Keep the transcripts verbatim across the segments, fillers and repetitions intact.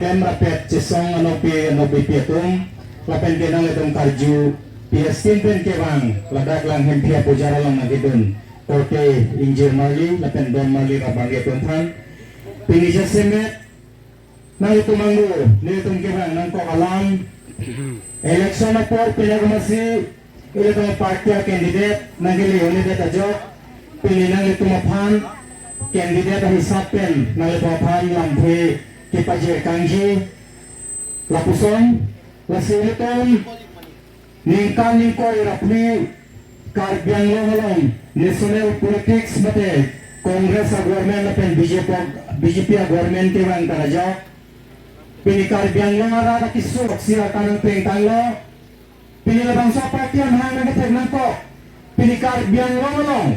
Klem rapet chesong anokpi anokbepi atum, lapen ke nanglitum karju, P S Team pen kevang, ladak Langhemphi apujar along nangkedun korte ingjir marli lapen don marli rabang atum aphan. Pini jasemet nanglitum angno, nelitum kevang nangkok alam. Election apor pini agamasi ilitum party a-candidate nangkele-un-edet ajok, pini nanglitum aphan candidate ahisap pen nanglitum aphan lamthe kepajir kangji. Lapuson, lasi ilitum ningkan ningkoi ra phli Karbi Anglong along national politics mate Congress a-government lapen B J P, B J P a-government kevang ta ajok, pini Karbi Anglong arat akesung si akan nangplengtanglo. Pini labangso party amahang nangkethek nangkok. Pini Karbi Anglong along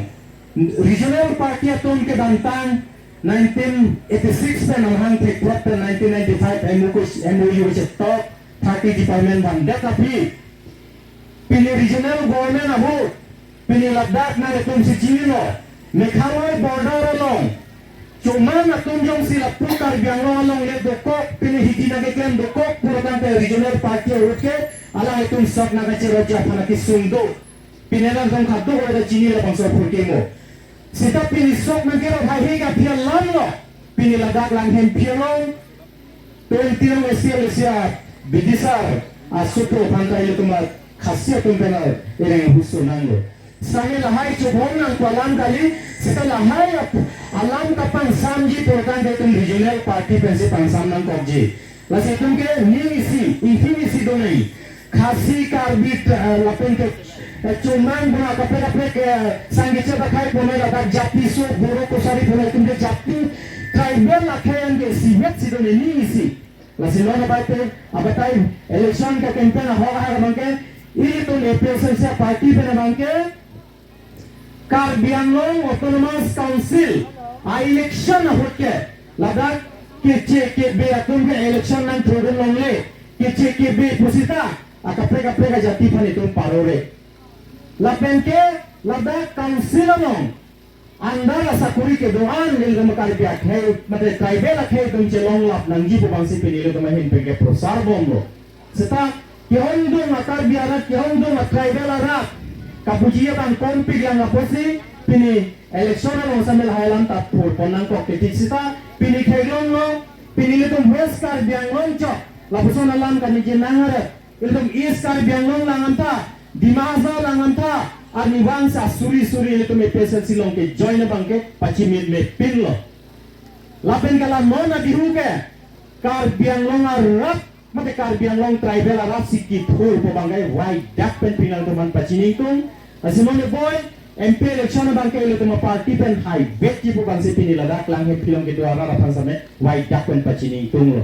regional party atum kedamtang nineteen eighty-six pen amahang thekplot pen nineteen ninety-five M O U, M O U chetok thirty department vandet aphi. Pini regional government ahut, pini ladak nanglitum si chinilo, Meghalaya border along Choman atum jongsi lapu Karbi Anglong along le dokok, pini hidi nangkeklem dokok pulo tangte regional party ahut ke alanglitum sok nangkacherotji aphan akesung do. Pini nangtum kadokave ta chini labangso apor ke mo. Seta pini sok nangkerot haihe ke aphi alam lo. Pini ladak Langhemphi along twenty-one S C L S C a bidisar asopro aphan ta ilitum a Khasi atum pen a ereng huso nanglo. Same lahai chobom nangpo alam kali, seta lahai ap-, alam kapangsamji program ke itum regional party pensi pangsam nangkokji. Lasi itum ke ning isi, ingting isi donai. Khasi, Karbi, eh, lapen ke, eh, Choman, Bura kaprek kaprek, eh, sangkecha akhei ponai ladak jati so, Boro Kosari ponai itum ke jati, tribal akhei an ke isivet si donai, ning isi. Lasi non abatai, abatai election ke campaign ahok ahak abang ke, ilitum A P H L C party pen abang ke, Karbi Anglong Autonomous Council a-election ahut ke, ladak keche kebe atum ke election nangtrodun longle, keche kebe pusita, akaprek kaprek ajati aphan itum parore. Lapen ke, ladak council along, andar asakuri kedo-an nelitum Karbi akhei, mate tribal akhei atum chelonglap nangji pu abangsi pini ilitum ahin pen ke prosar bomlo. Seta kehongdung a-Karbi arat, kehongdung a-tribal arat kapuji abang konpik lang apotsi pini election along same lahai alam ta thurpon nangkok ketik seta pini theklonglo, pini ilitum West Karbi Anglong chot lapuson alam kaningje nang arat. Ilitum East Karbi Anglong lang anta, Dima Hasao lang anta, arnivang sa suri suri ilitum A P H L C along ke join abang ke pachimit mepinlo. Lapen ke la non abihu ke Karbi Anglong arat, mate Karbi Anglong tribal arat si kithur pu abang ke waidak pen pini nangtum aphan pachini ingtung. Lasi non e boi, M P election abang ke ilitum a-party pen haivekji pu abangsi pini ladak Langhemphi along kedo arat aphan same waidak pen pachini ingtunglo.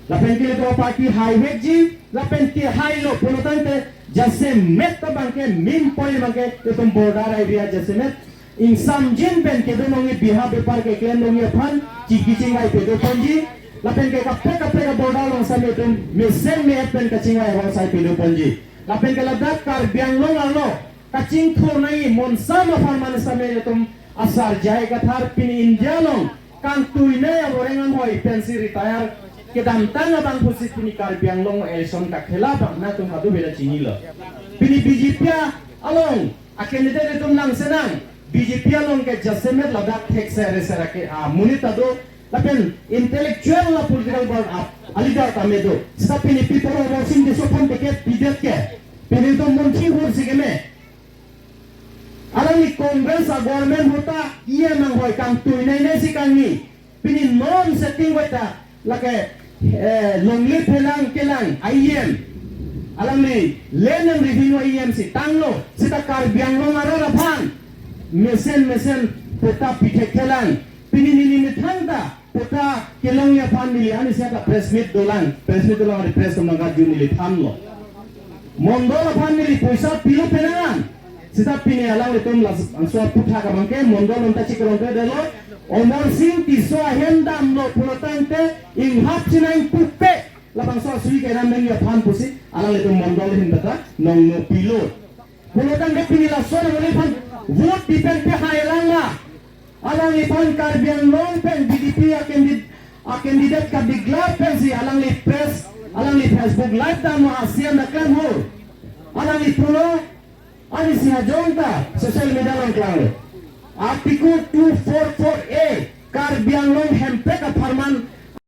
Lapen ke ilitum a-party haivekji, lapen kehailo pulo tangte jasemet abang ke main point abang ke itum border area jasemet ingsamjin pen kedo nangji, biha bepar keklem nangji aphan chingki chingvai pado ponji. Lapen ke kaprek kaprek a-border along same itum mesen me-et pen kachingvai arong sai pado ponji. Lapen ke ladak Karbi Anglong arlo kachingthur nangji monsam aphan mane same ilitum asar jai kathar pini India along kangtuinei avoreng anghoi pensi retire kedamtang abang pusi pini Karbi Anglong election kakhela abang nangtum kadokave ta chinilo. Pini B J P along a-candidate itum nangsenang, B J P along ke jasemet ladak thekser reser ake amonit ta do, lapen intellectual la political bar a-leader tame do. Seta pini pi poro Amarsing Tisso aphan ticket pidet ke, pini itum munthi hur si keme. Alangli Congress a-government ahut ta E M anghoi kangtuinei nei si kangni. Pini non setting wai ta lake, eh, longle phelang kelang E M. Alangli Land and Revenue E M si tanglo, seta Karbi Anglong arat aphan mesen mesen patta pithek thelang. Pini neli methang ta patta kelongji aphan neli ani seta press meet dolang, press meet dolang, ari press atum nangkarju neli thanlo. Mondol aphan neli poisa pilo penang an. Seta pini alanglitum labangso aputhak abang ke mondol atum ta chikron te delo. Amarsing Tisso ahem damlo pulo tangte inghap chinang pupe labangso asui kedam nangji aphan pusi alanglitum mondol ahin ta ta nongno pilo. Pulo tangte pini laso amonit aphan vote pi pen pehai lang ma? Alangliphan Karbi Anglong pen B J P a-candidate a candidate ka declare pensi alangli press, alangli Facebook live ta ma a C M ta klemhur. Alangli pulo, ani si hajong ta social media along klanglo. Article two four four A, Karbi Anglong